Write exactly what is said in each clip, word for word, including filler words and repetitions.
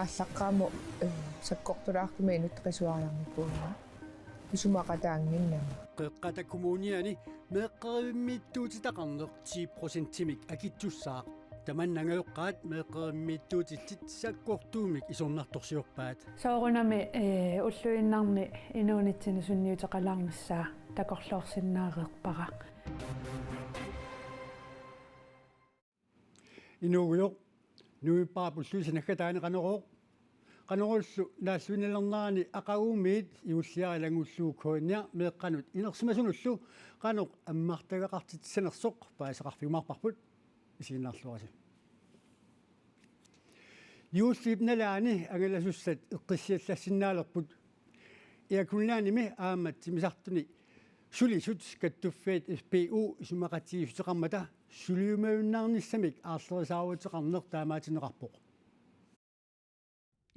Aallaqqaammut, eh, sakkortulaartumik inuttut qisuariarnikuuaat. Isumaqataannginnama. Qeqqata Kommuniani meeqqerivimmiittuutitaqarneq ti procentimik akitsussaaq. Tamanna angajoqqaat meeqqerivimmiittuutillit sakkortuumik isornartorsiorpaat. Soorunami, eh, ulluinnarni inuunitsinnut sunniuteqalaarnissaa takorloorsinnaareerpara. Inuugujoq, nuippaa pulluisa naggataani Qanorooq. Qanorooq naalluinnalernerani aqagumiit Juulliaraq ilanngullugu K N R meeqqanut inersimasunullu qanoq ammartagaqartitsissanersoq paasisaqarfigiumaarparput, isiginnaarluarisi. Juullip nalaani angalasussat eqqissiallassinnaalerput. Air Greenlandimi aamma timmisartuni sulisut kattuffiat F P U isumaqatigiissuteqarmata suliumajunnaarnissamik aarlerisaaruteqarneq taamaatinneqarpoq.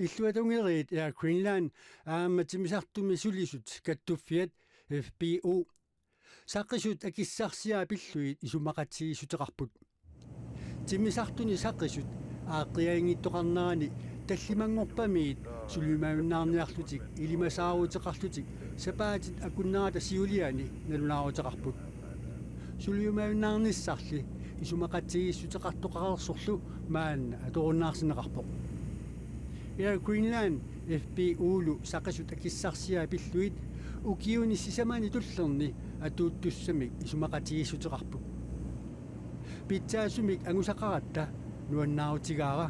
Illuatungeriit Air Greenland aamma timmisartumi sulisut kattuffiat F P U saqqisut akissarsiaat pillugit isumaqatigiissuteqarput. Timmisartuni saqqisut aaqqiainngittoqarnerani tallimanngorpamiit suliumajunnaarniarlutik ilimasaaruteqarlutik sapaatit akunnerata siuliani nalunaaruteqarput. Suliumajunnaarnissarli isumaqatigiissuteqartoqareersorlu maanna atorunnaarsinneqarpoq. Air Greenland F P U-lu saqqisut akissarsiaat pillugit ukiuni sisamani tullerni atuuttussamik isumaqatigiissuteqarput. Pitsaasumik angusaqaratta nuannaarutigaara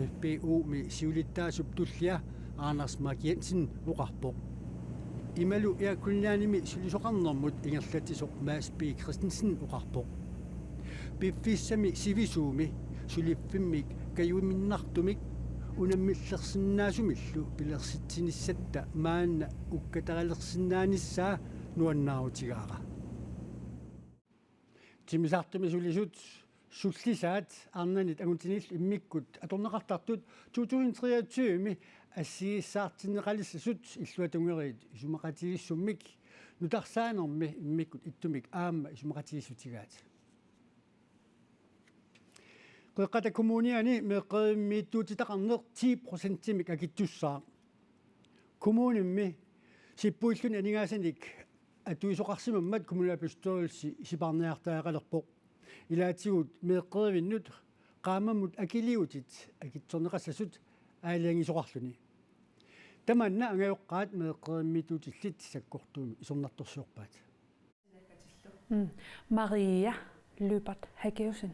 F P U-mi siulittaasup tullia Anders Mark Jensen oqarpoq. Imalu Air Greenlandimi sulisoqarnermut ingerlatsisoq Mads B. Christensen oqarpoq. Piffissami sivisuumi suliffimmik kajuminnartumik unammillersinnaasumillu pilersitsinissatta maanna ukkatarilersinnaanissaa nuannaarutigaara. Timmisartumi sulisut sullisaat arnanit angutinillu immikkut atorneqartartut to tusind treogtyve-mi assigiissaartinneqalissasut illuatungeriit isumaqatigiissummik nutarsaanermi immikkut ittumik aamma isumaqatigiissutigaat. Qeqqata Kommuniani meeqqerivimmiittuutitaqarneq ti procentimik akitsussaaq. Kommunimmi sippuilluni aningaasanik atuisoqarsimammat kommunalbestyrelsi sipaarniartariaqalerpoq. Ilaatigut meeqqerivinnut qaammammut akiliutit akitsorneqassasut aalajangiisoqarluni. Tamanna angajoqqaat meeqqerivimmiittuutillit sakkortuumik isornartorsiorpaat. Mm. Maria Lyberth Hagiusen.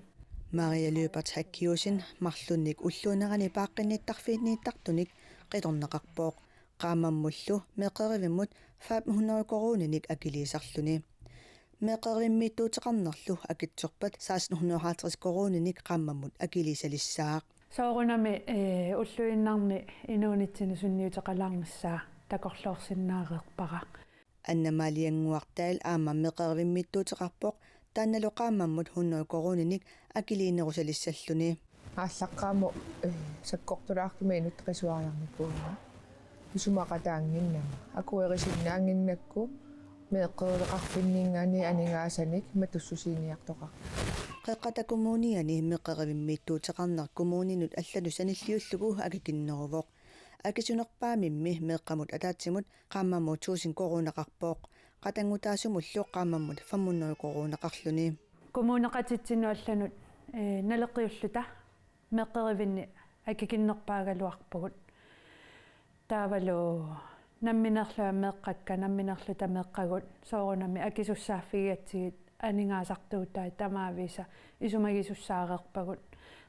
Maria Lyberth Hagiusen marlunnik ulluunerani paaqqinnittarfiinniittartunik qitornaqarpoq. Qaammammullu meeqqerivimmut fem hundrede koruuninik akiliisarluni. Meeqqerivimmiittuuteqarnerlu akitsorpat seksten hundrede og halvtreds koruuninik qaammammut akiliisalissaaq. Soorunami, eh, ulluinnarni inuunitsinnut sunniuteqalaarnissaa takorloorsinnaareerpara. Anna Maliannguartaal aamma meeqqerivimmiittuuteqarpoq, taannalu qaammammut hundrede koruuninik akiliinerussalissalluni. Aallaqqaammut, eh, sakkortulaartumik inuttut qisuariarnikuuaat. Isumaqataannginnama. Akuerisinnaannginnakku meeqqeriveqarfinninngaanniit aningaasanik matussusiiniartoqarpoq. Qeqqata Kommuniani meeqqerivimmiittuuteqarneq kommuninut allanut sanilliullugu akikinneruvoq. Akisunerpaamimmi meeqqamut ataatsimut qaammammut tusind koruuneqarpoq. Qatanngutaasumullu qaammammut fem hundrede koruuneqarluni. Kommuneqatitsinnut allanut, eh, naleqqiulluta meeqqerivinni akikinnerpaagaluarpugut. Taavalu nammineerlunga meeqqakka, nammineerluta meeqqagut, soorunami akisussaaffigigatsigit aningaasartuutai tamaavisa isumagisussaareerpagut.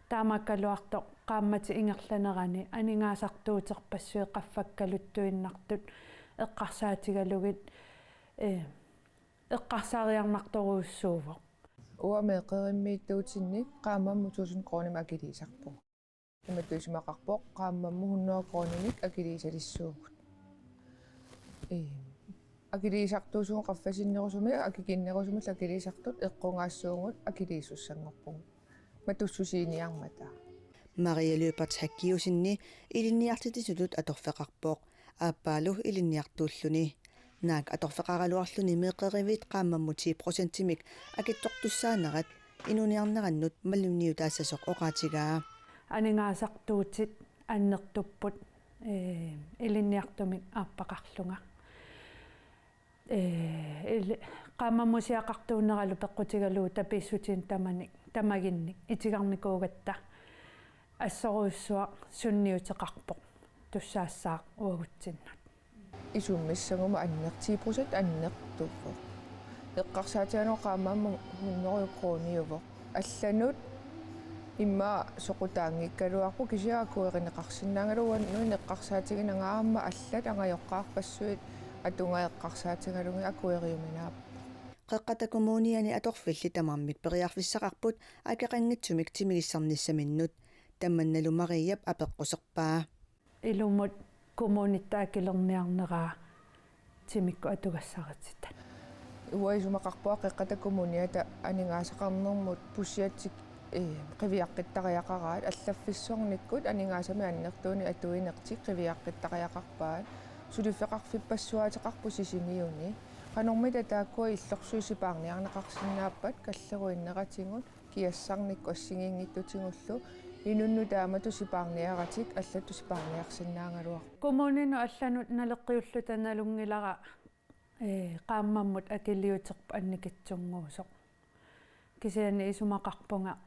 Taamaakkaluartoq qaammatit ingerlaneranni aningaasartuuterpassuit qaffakkaluttuinnartut eqqarsaatigalugit, eh, eqqarsaariarnartorujussuuvoq. Uanga meeqqerivimmiittuutinnik qaammammut tusind koruunimik akiliisarpugut. Imatut isumaqarpoq qaammammut hundrede koruuninik akiliisalissuugut. Ee, akiliisartuusugut qaffasinnerusumik, akikinnerusumillu akiliisartut eqqugaassuugut akiliisussanngorpugut. Matussusiiniarmata. Maria Lyberth Hagiusenip ilinniartitsisutut atorfeqarpoq. Aappaalu ilinniartuulluni. Naak atorfeqaraluarluni meeqqerivit qaammammut ti procentimik akitsortussaanerat inuuniarnerannut malunniutaassasoq oqaatigaa. Aningaasartuutit Annertupput, ee, ilinniartumik aappaqarlunga. Ee, ili-, qaammammusiaqartuuneralu peqqutigalugu tapiissutinik tamanik, tamaginnik itigarnikuugatta assorujussuaq sunniuteqarpoq tussaassaaq uagutsinnut. Isumissaguma anner-, ti procent annertuvoq. Eqqarsaatigalugu qaammammut hundrede koruuniuvoq. Allanut immaqa soqutaanngikkaluarpoq, kisianni akuerineqarsinnaagaluarpoq, uannut eqqarsaatiginagit aamma allat angajoqqaarpassuit atugaat eqqarsaatigalugit akueriuminaappoq. Qeqqata Kommuniani atorfillit tamarmik periarfissaqarput akeqanngitsumik timigissarnissaminnut. Tamannalu Mariap apeqquserpaa. Ilumut kommunitta akilerniarneraa timikkut atugassarititat. Uanga isumaqarpunga Qeqqata Kommuniata aningaasaqarnermut pusiatik, ee, qiviaqqittariaqaraat, allaffissornikkut aningaasamik annertuunik atuinertik qiviaqqittariaqarpaat. Suliffeqarfippassuaateqarpoq Sisimiuni. Qanormita taakkua illorsuit sipaarniarneqarsinnaappat kalleruinneratigut, kiassarnikkut assigiinngitsutigullu, inunnut taamatut sipaarniaratik allatut sipaarniarsinnaagaluarput. Kommuninut allanut naleqqiulluta nalunngilara, ee, qaammammut akiliuterput annikitsunnguusoq. Kisianni isumaqarpunga,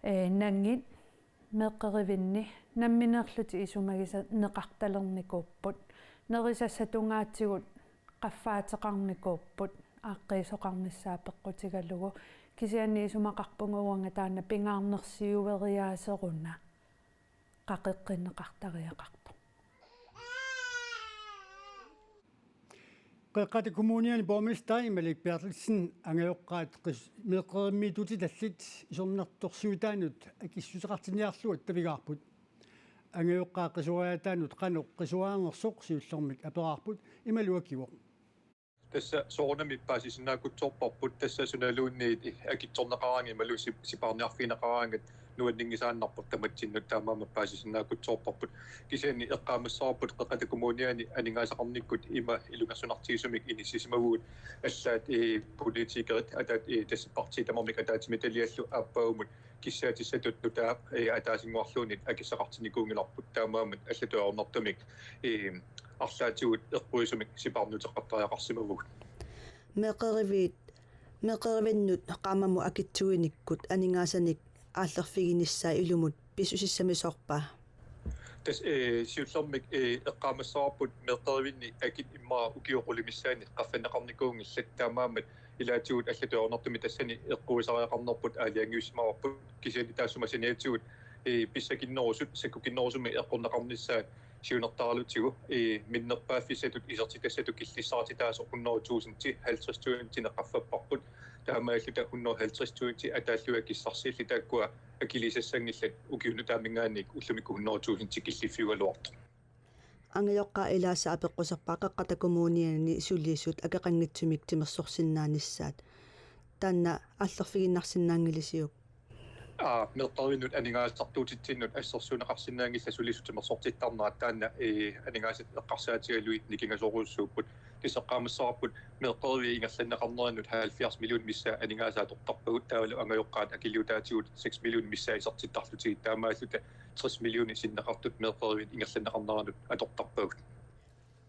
ee, nangit meeqqerivinni nammineerlutik isumagineqartalernikuupput. Nerisassat tungaatigut qaffaateqarnikuupput aaqqiisoqarnissaa peqqutigalugu. Kisianni isumaqarpunga uanga taanna pingaarnersiueriaaseruna qaqeqqinneqartariaqartoq. Qeqqata Kommuniani borgmesteri Malik Berthelsen angajoqqaat qis-, meeqqerivimmiittutit tallit isornartorsiutaannut akissuteqartinniarlugu attavigaarput. Angajoqqaat qisuariataannut qanoq qisuarinersoq siullermik aperaarput, imalu akivoq: Tassa soorunami paasisinnaakutsoorparput, tassa sunaluunniit akitsorneqaraangat imaluunniit sip-, sipaarniarfigineqaraangat nuanninngisaannarpoq tamatsinnut, taamaammat paasisinnaakutsoorparput. Kisianni eqqaamassavarput Qeqqata Kommuniani aningaasaqarnikkut ima ilungersunartigisumik inissisimavugut, allaat, ee, politikerit ataat, ee, tassa partiit tamarmik ataatsimiititaliallu aappaagummut kissaatissatut nutaaq, ee, ataasinnguarluunniit akissaqartinnikuunngilarput, taamaammat allatut ajornartumik, ee, arlaatigut eqquisumik sipaarniuteqartariaqarsimavugut. Meeqqeriviit, meeqqerivinnut qaammammut akitsuinikkut aningaasanik aallerfiginissaa ilumut pissusissamisoorpa? Tassa, ee, siullermik, ee, eqqaamassavarput meeqqerivinni akit immaqa ukiut qulit missaanni qaffanneqarnikuunngillat, taamaammat ilaatigut allatut ajornartumik tassani eqquisariaqarnerput aalajangiussimavarput, kisianni taassuma saniatigut, ee, pissakinnerusut sakkukinnerusumik eqqorneqarnissaat siunertaralugu, ee, minnerpaaffissatut isertitassatut killissarititaasoq hundrede tusind, halvtreds tusind qaffapparput. Taamaalilluta hundrede halvtreds tusind ataallugit akissarsiallit taakkua akilisassanngillat, ukiup nutaaminngaanniit ullumikkut hundrede tusind killiffiugaluartoq. Angajoqqaat ilaasa apeqquserpaa Qeqqata Kommuniani sulisut akeqanngitsumik timersorsinnaanissaat. Taanna aallerfigiinnarsinnaanngilisiuk? Aa, meeqqerivinnut aningaasartuutitsinnut assersuunneqarsinnaanngillat sulisut timersortittarnerat, taanna, ee, aningaasat eqqarsaatigalugit nikingasorujussuupput. Tassa eqqaamassavarput meeqqeriviit ingerlanneqarnerinnut halvfjerds million missaa aningaasaat atortarpagut, taavalu angajoqqaat akiliutaatigut seks million missaa isertittarlutigit, taamaalilluta tres million sinneqartut meeqqeriviit ingerlanneqarnerinnut atortarpagut.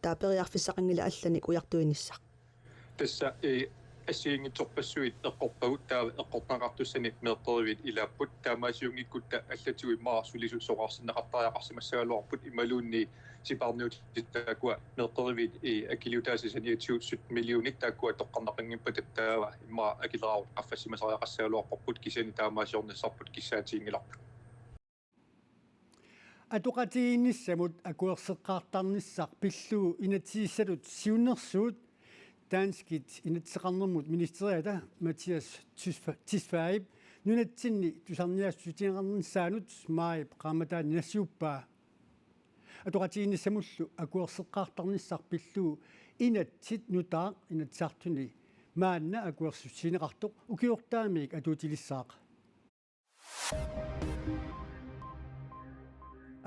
Taava periarfissaqanngilaq allanik ujartuinissaq? Tassa, ee, assigiinngitsorpassuit eqqorpagut, taava eqqorneqartussanik meeqqeriviit ilaapput, taamaasiunngikkutta allatigut immaqa sulisut soraarsinneqartariaqarsimassagaluarput, imaluunniit sipaarniutit taakkua meeqqeriviit, ee, akiliutaasa saniatigut sytten millionit taakkua toqqarneqanngippata, taava immaqa akileraarut qaffassimasariaqassagaluarparput, kisianni taamaasiornissarput kissaatiginngilarput. Atoqatigiinnissamut akuerseqqaartarnissaq pillugu inatsisissatut siunnersuut danskit inatsiseqarnermut ministeriata Mattias Tesfa-, Tesfaye nunatsinni tusarniaassutigineqarnissaanut maajip qaammataani nassiuppaa. Atoqatigiinnissamullu akuerseqqaartarnissaq pillugu inatsit nutaaq Inatsisartuni maanna akuersissutigineqartoq ukiortaamiit atuutilissaaq.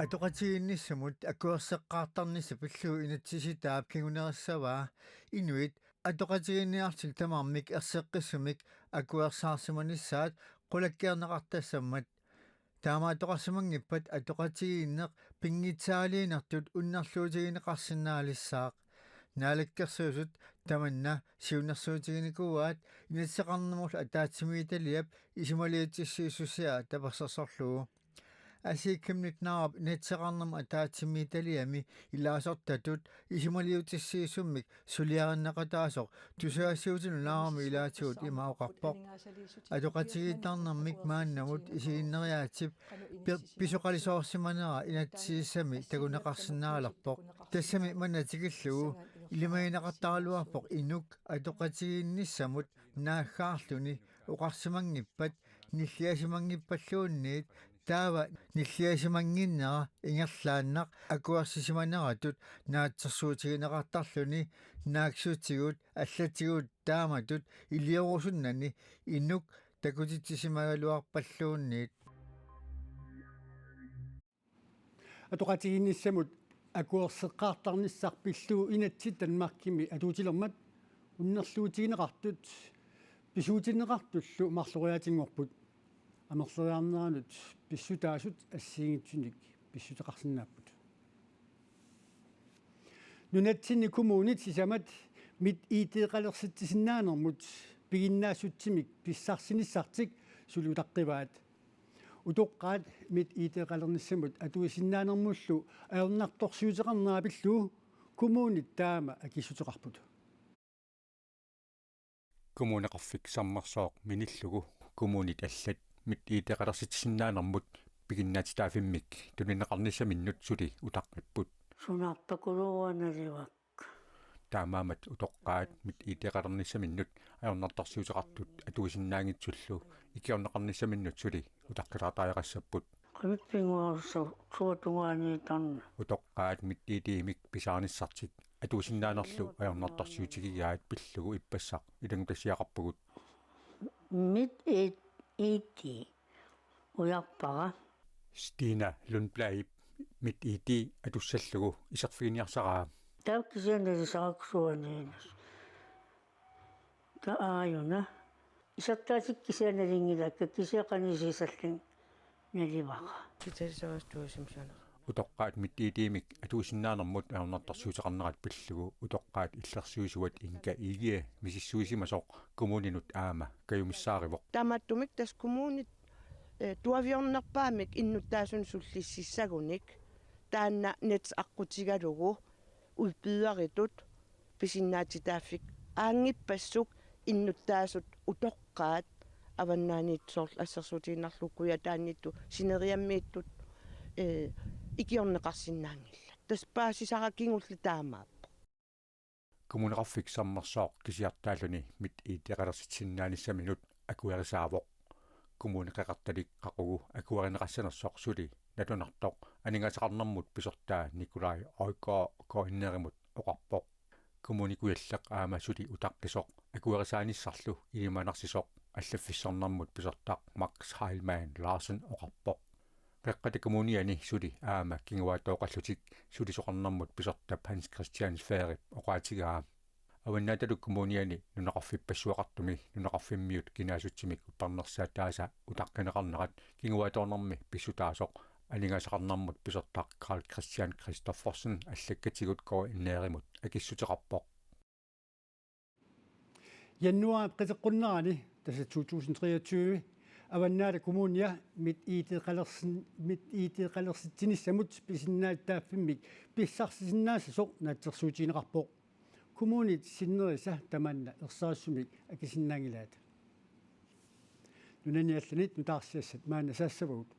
Atoqatigiinnissamut akuerseqqaartarnissaq pillugu inatsisitaap kingunerissavaa inuit atoqatigiinniartik tamarmik erseqqissumik akuersaarsimanissaat qulakkeerneqartassammat taamaattoqarsimanngippat atoqatigiinneq pinngitsaaliinertut unnerluutigineqarsinnaalissaaq. Naalakkersuisut tamanna siunnersuutiginikuuaat Inatsisarnermullu ataatsimiititaliap isumaliutissiissusia tapersersorlugu. Asii Chemnitz Narup Inatsisarnermut ataatsimiititaliami ilaasortatut isumaliutissiissummik suliarineqataasoq tusagassiuutinut Narumut ilaatigut ima oqarpoq: Atoqatigiittarnermik maannamut isiginneriaatsip pi-, pisoqalisoorsimanera inatsisissami takuneqarsinnaalerpoq. Tassami manna tikillugu ilimagineqartaraluarpoq inuk atoqatigiinnissamut naaggaarluni oqarsimanngippat nilliasimanngippalluunniit, taava nilliasimannginnera ingerlaannaq akuersisimaneratut naatsorsuutigineqartarluni naaksutigut allatigut taamatut iliorusunnani inuk takutitsisimagaluarpalluunniit. Atoqatigiinnissamut akuerseqqaartarnissaq pillugu inatsit Danmarkimi atuutilermat unnerluutigineqartut pisuutinneqartullu marloriaatinngorput. Amerleriarneranut pissutaasut assigiinngitsunik pissuteqarsinnaapput. Nunatsinni kommunit sisamat MitID-qalersitsisinnaanernut piginnaassutsimik pissarsinissartik suli utaqqivaat. Utoqqaat MitID-qalernissamut atuisinnaanermullu ajornartorsiuteqarnera pillugu kommunit taama akissuteqarput. Kommuneqarfik Sermersooq minillugu kommunit allat MitID-qalersitsisinnaanernut piginnaatitaaffimmik tunineqarnissaminnut suli utaqqipput. Sunarpakuluuanalivak. Taamaammat utoqqaat MitID-qalernissaminnut ajornartorsiuteqartut atuisinnaanngitsullu ikiorneqarnissaminnut suli utaqqilaartariaqassapput. Qimippinnguarsu suatungaaniitarna. Utoqqaat MitID-imik pisaarnissartik atuisinnaanerlu ajornartorsiutigigaat pillugu ippassaq ilanngutassiaqarpugut. MitID ujarpara. Stina Lundbladip MitID atussallugu iserfiginiarsaraa. Taava kisianni nalisarakku suaniinas. Taava aajuna. Isertaatikka kisianni nalinngilakka, kisianni qanoq isigissallugu nalivara. Kitalisarassuusimsuana. Utoqqaat MitID-imik atuisinnaanermut ajornartorsiuteqarnerat pillugu utoqqaat illersuisuat Inga Egede misissuisimasoq kommuninut aamma kajumissaarivoq. Taamaattumik tassa kommunit, eh, tuaviornerpaamik innuttaasunut sullississagunik taanna nets aqqutigalugu udbyderitut pisinnaatitaaffik aanngippassuit innuttaasut utoqqaat avannaaniittut soorlu assersuutigiinnarlugu kujataaniittut sineriammiittut, eh, ikiorneqarsinnaanngillat. Tassa paasisara kingulleq taamaappoq. Kommuneqarfik Sermersooq kisiartaalluni MitID-qalersitsisinnaanissaminnut akuerisaavoq. Kommune Qeqertalik qaqugu akuerineqassanersoq suli nalunaartoq aningaasaqarnermut pisortaa Nikolaj Højgaard K N R-imut oqarpoq. Kommune Kujalleq aamma suli utaqqisoq akuerisaanissarlu ilimanarsisoq allaffissornermut pisortaq Max Heilmann Larsen oqarpoq. Qeqqata Kommuniani suli aamma kinguaattooqallutik sulisoqarnermut pisortap Hans Christian Sverrep oqaatigaa. Avannaatalu Kommuniani nunaqarfippassuaqartumi nunaqarfimmiut kinaassutsiminik uppernarsaattaasa utaqqineqarnerat kinguaattoornermi pissutaasoq aningaasaqarnermut pisortaq Karl Christian Christoffersen allakkatigut K N R-imut akissuteqarpoq. Januaarip qiteqqunnerani tassa to tusind treogtyve Avannaata Kommunia MitID-qalersin-, MitID-qalersitsinissamut pisinnaatitaaffimmik pissarsisinnaassasoq naatsorsuutigineqarpoq. Kommunit sinnerisa tamanna ersarissumik akisinnaanngilaat. Nunani allani nutaarsiassat maanna saassavagut.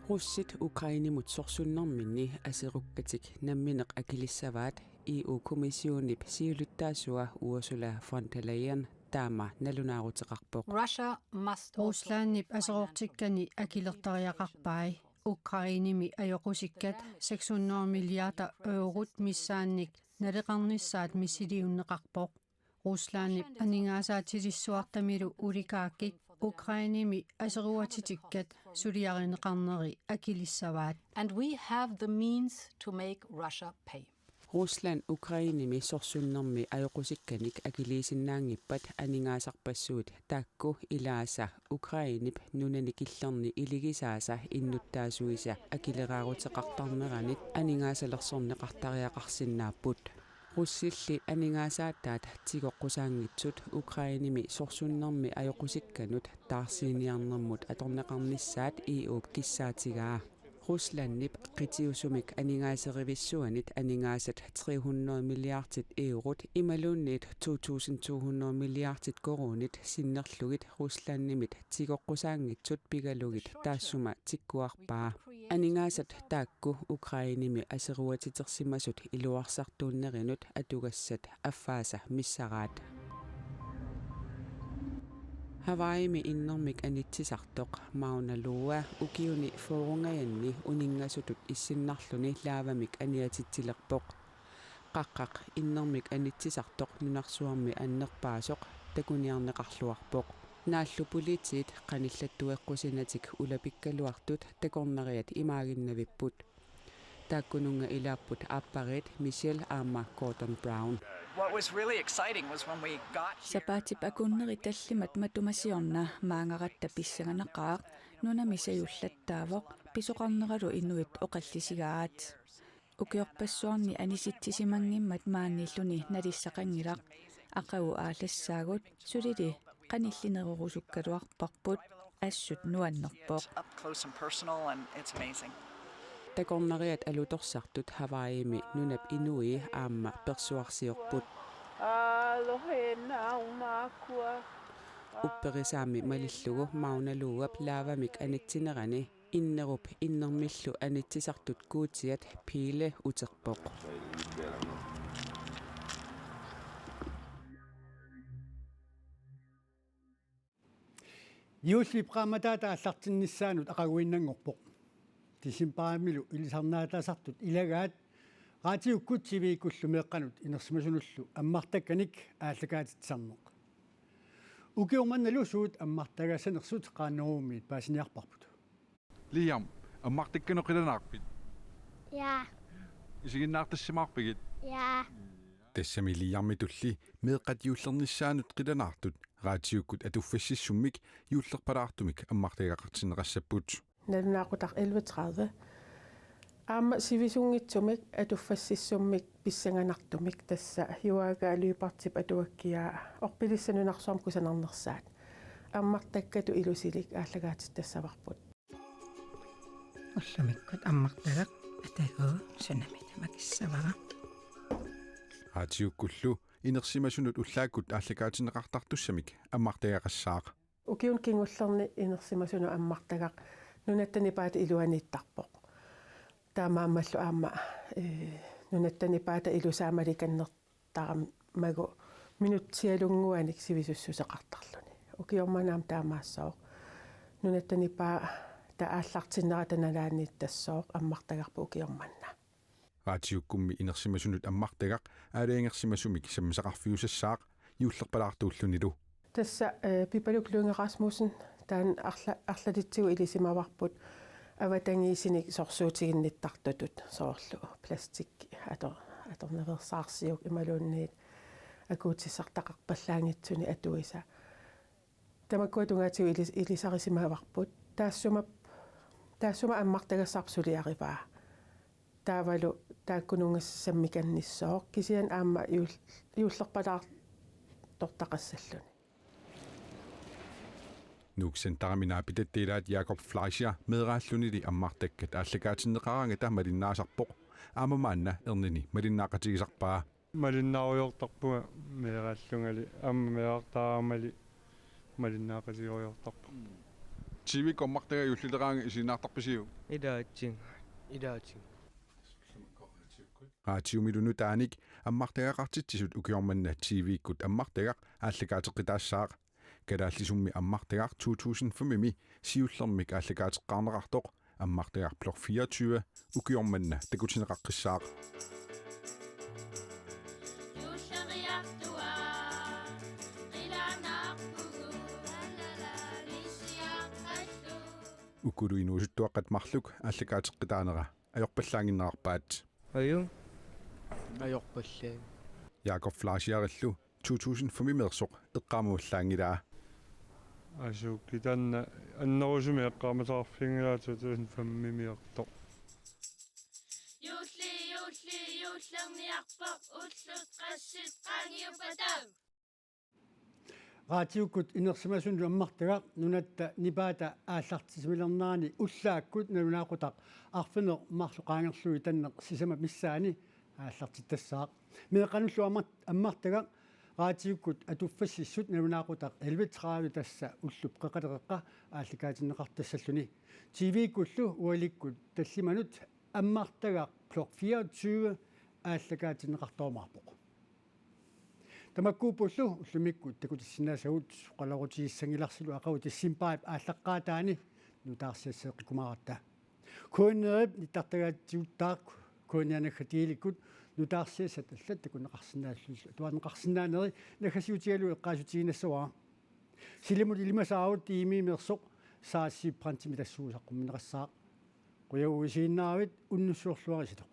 Russit Ukrainemut sorsunnerminni aserukkatik namminneq akilissavaat E U-kommissionip siulittaasua Ursula von der Leyen taama nalunaaruteqarpoq. Russia must also Ruslandip aserortikkani akilertariaqarpai. Ukrainemi ajoqusikkat seks hundrede milliarder eurot missaannik naleqarnissaat missiliunneqarpoq. Ruslandip aningaasaatilissuartamilu oligarkit Ukrainemi aseruatitikkat suliarineqarneri akilissavaat. And we have the means to make Russia pay. Rusland Ukrainemi sorsunnermi ajoqusikkanik akiliisinnaanngippat aningaasarpassuit taakku ilaasa Ukrainep nunani killerni iligisaasa innuttaasuisa akileraaruteqartarneranit aningaasalersorneqartariaqarsinnaapput. Russilli aningaasaataat tigoqqusaanngitsut Ukrainemi sorsunnermi ajoqusikkanut taarsiiniarnermut atorneqarnissaat E U-p kissaatigaa. Ruslandip qitiusumik aningaaserivissuanit aningaasat tre hundrede milliardit eurot imaluunniit to tusind to hundrede milliardit koruunit sinnerlugit Ruslandimit tigoqqusaanngitsut pigalugit taassuma tikkuarpaa. Aningaasat taakku Ukrainemi aseruatitersimasut iluarsartuunnerinut atugassat affaasa missaraat. Hawaiimi innermik anitsisartoq Mauna Loa ukiuni fyrrungajanni uninngasutut issinnarluni lavamik aniatitsilerpoq. Qaqqaq innermik anitsisartoq nunarsuarmi annerpaasoq takuniarneqarluarpoq. Naallu politiit qanillattueqqusinatik ulapikkaluartut takornariat imaaginnavipput. Taakkununnga ilaapput aappariit Michelle aamma Gordon Brown. What was really exciting was when we got here. Sapaatip akunneri tallimat matuma siorna maangaratta pissanganaqaaq, nunami sajullattaavoq, pisoqarneralu inuit oqallisigaat. Ukiorpassuarni anisitsisimanngimmat maaniilluni nalissaqanngilaq. Aqagu aallassaagut, sulili qanillinerorusukkaluarparput, assut nuannerpoq. Up close and personal, and it's amazing. Takornariat alutorsartut Hawaiimi nunap inui aamma persuarsiorput. Upperisaami malillugu Mauna Loap lavamik anitsinerani innerup innermillu anitsisartut guutiat Pele uterpoq. Juullip qaammataata aallartinnissaanut aqaguinnanngorpoq. Decembarimilu ilisarnaataasartut ilagaat raatiukkut T V-kkullu meeqqanut inersimasunullu ammartakkanik aallakaatitsisarneq. Ukioq mannalu suut ammartagaassanersut Qaannerummiit paasiniarparput. Liam, ammartakkanut qilanaarpit? Ja. Isiginnaartassimaarpigit? Ja. Tassami Liamitulli meeqqat juullernissaannut qilanaartut raatiukkut atuffassissummik juullerpalaartumik ammartagaqartinneqassapput. Nalunaaqutaq elleve tredive. Aamma sivisunngitsumik atuffassissummik pissanganartumik, tassa Juaaka Lyberthip atuakkiaa orpilissat nunarsuarmi kusanarnersaat. Ammartakkatut ilusilik aallakaatittassavarput. Ullumikkut ammartagaq ataguu sunami tamakissavara. Raatiukkullu inersimasunut ullaakkut aallakaatinneqartartussamik ammartagaqassaaq. Ukiuni kingullerni inersimasunut ammartagaq Nunatta Nipaata iluaniittarpoq. Taamaammallu aamma, ee, Nunatta Nipaata ilusaa malikannertaramagu minutsialunnguanik sivisussuseqartarluni. Ukioq manna aamma taamaassooq. Nunatta Nipaata aallartinnerata nalaaniittassooq ammartagarput ukioq manna. Raatiukkummi inersimasunut ammartagaq aalajangersimasumik sammisaqarfiusassaaq juullerpalaartuullunilu. Tassa, eh, Pipaluk Lynge Rasmussen, taanna arla-, arlalitsigut ilisimavarput avatangiisinik sorsuutiginnittartutut, soorlu plastik ator-, atornaveersaarsiuk imaluunniit akuutissartaqarpallaanngitsunik atuisa. Tamakkua tungaatigut ilis-, ilisarisimavarput. Taassuma, taassuma ammartagassarput suliarivaa. Taavalu taakkununnga sammikannissooq, kisianni aamma juul-, juullerpalaartortaqassalluni. Nuuk Centerimi naapitatta ilaat Jakob Fleischer meeraallunili ammartakkat aallakaatinneqaraangata malinnaasarpoq. Aamma maanna ernini malinnaaqatigisarpaa. Malinnaarujoortarpunga meeraallungali, aamma meerartaaramali malinnaaqatigerujoortarpunga. T V-kkut ammartagaq juullileraangat isiginnaartarpisiuk? Ilaatigut. Ilaatigut. Raatiumilu nutaanik ammartagaqartitsisut ukioq manna T V-kkut ammartagaq aallakaateqqitaassaaq. Kalaallisummi ammartagaq to tusind fem-imi siullermik aallakaateqqaarneqartoq, ammartagaq Blok fireogtyve, ukioq manna takutinneqaqqissaaq. Ukulu inuusuttuaqqat marluk aallakaateqqitaanera ajorpallaannginnerarpaat. Aju. Ajorpallaaq. Jakob Fleischerlu to tusind fem-imeersoq eqqaamallaanngilaa. Asuki taanna annerusumik eqqaamasaqarfiginngilara to tusind fem-imiortoq. Juulli, juulli, juullerniarpoq ullut qassit qaangiuppata. Raatiukkut inersimasunut ammartagaq nunatta nipaata aallartitsimilernerani ullaakkut nalunaaqutaq arfineq-marluk qaangerlugu tanneq sisamat missaani aallartittassaaq. Meeqqanullu ammart-, ammartagaq raatiukkut atuffassissut nalunaaqutaq elleve tredive tassa ullup qeqalereqqa aallakaatinneqartassalluni. T V-kkullu ualikkut tallimanut ammartagaq klokken fireogtyve aallakaatinneqartarumaarpoq. Tamakkuuppullu ullumikkut takutissinnaasagut oqaloqatigissanngilarsilu aqagu decembarip aallaqqaataani nutaarsiasseeqqikkumaaratta. K N R-ip nittartagaatigut taakku K N R naggatigiilikkut nutaarsiassat allat takuneqarsinnaallutillu atuarneqarsinnaaneri naggasiutigalugu eqqaassutiginassavara. Silimut ilimasaarut T V-imeersoq Saasi Brandtimit tassuugu saqqummiunneqassaaq. Qujanaq isiginnaaravit, unnussiorluaritsi.